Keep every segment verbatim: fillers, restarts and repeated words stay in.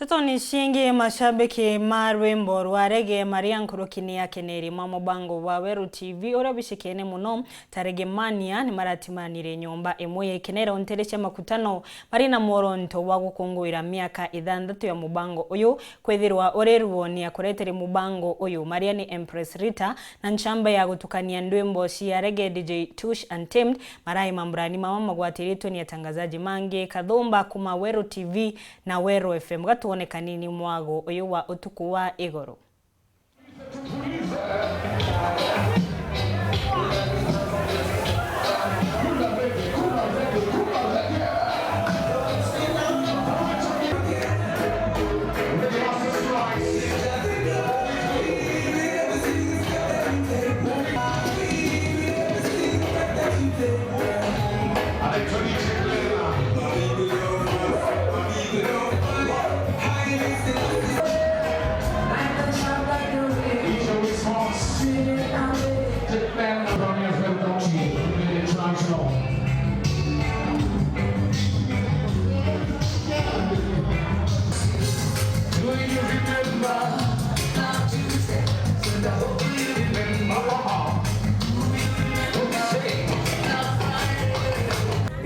Ntetoni ciingi, mashabiki ma rwimbo rwa rege maria nkurukini ya keneri ma mubango wa Weru T V uria bicikene muno ta Reggae Mania ni maratimanire nyomba imwe ya ikenero ntere cia makutano mari na mworonto wa gukunguira miaka ithanthatu ya mubango uyu. Kwithirwa uri ruoni akuretere mubango uyu maria ni Empress Rita na nchamba ya gutukania ndwimbo cia rege D J Tush Untamed, marai mamburani mama magwatiritwe ni atangazaji mangi kathumba kuma Weru T V na Weru F M. Gatuone kanini mwago uyu wa utuku wa igoro.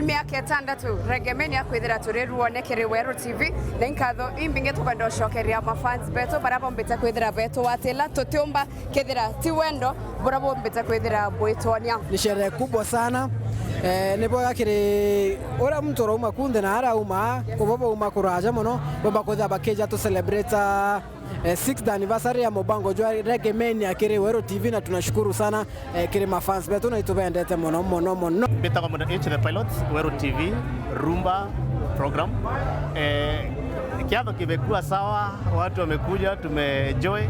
Miaka itandatu Reggae Mania kwithira turi ruone kiri Weru T V, na inkatho imbingi tukwenda ucokeria mafans betu baria bombite kwithira betwatila, tutiumba kethira ti wendo buria bumbite kwithira bwitonia. Ni sherehe kubwa sana. Eh, ni bwega kiri uria muntu urauma kunthe na aria auma, kubo bauma kuraja muno, bomba kwithira bakija tu celebrate, eh, sixth anniversary ya mubango jwa Reggae Mania kiri Weru T V, na tunashukuru sana, eh, kiri mafans betu na itubendete muno, muno, muno. Mbitagwa Mundo H the Pilot, Weru T V, Rumba program. Eh, kiatho kimekuwa sawa, watu wamekuja, tumeenjoy,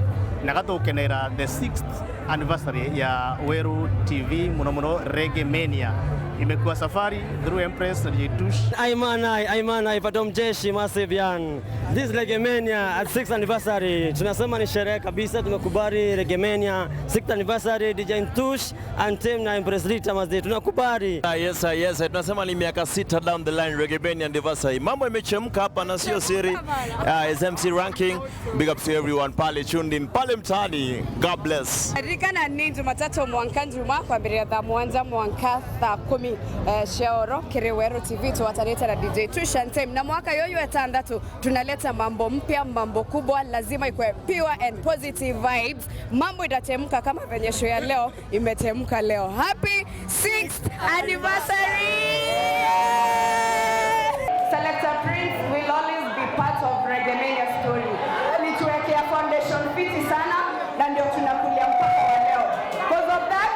na gatukenera the sixth anniversary ya Weru T V, muno muno Reggae Mania. Imekuwa safari through Empress na D J Tush. Aimanai, aimanai, Fadom Jeshi, Massive Yan. This Reggae Mania at sixth anniversary. Tunasema ni sherehe kabisa, tumekubali Reggae Mania sixth anniversary, D J Tush, Untamed na Empress Rita Mazee. Tunakubali. Ah, yes, ah, yes, ah, tunasema ni miaka sita down the line, Reggae Mania anniversary. Mambo imechemka hapa na sio siri. Ah, S M C ranking. Big up to everyone pale tuned in, pale mtaani. God bless. Ririkana ni Jumatatu mwanka Njuma kwambiriria thaa mwanja mwanka thaa kumi, eh, cia oro kiri Weru T V twatanite na D J Tush Untamed. Na mwaka yuyu itandatu tunaleta mambo mpya, mambo kubwa, lazima ikwe pure and positive vibes. Mambo itatemka kama venye show ya leo imetemka leo. Happy sixth anniversary! Selector Prince will always be part of Reggae Mania story. Alituwekea foundation fiti sana, na ndio tunakulia mpaka wa leo. Because of that,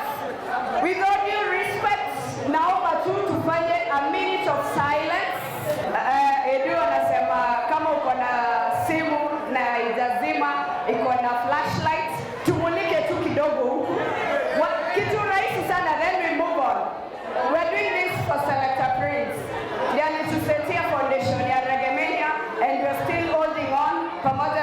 with all due respect, naomba tu tufanye a minute of silence. Eh, Edu anasema kama uko na simu na haijazima, iko na flashlight, tumulike tu kidogo huku. Wa-, kitu rahisi sana, then we move on. We're doing this for Selector Prince. Ndiye alitusetia foundation ya Reggae Mania, and we're still holding on pamoja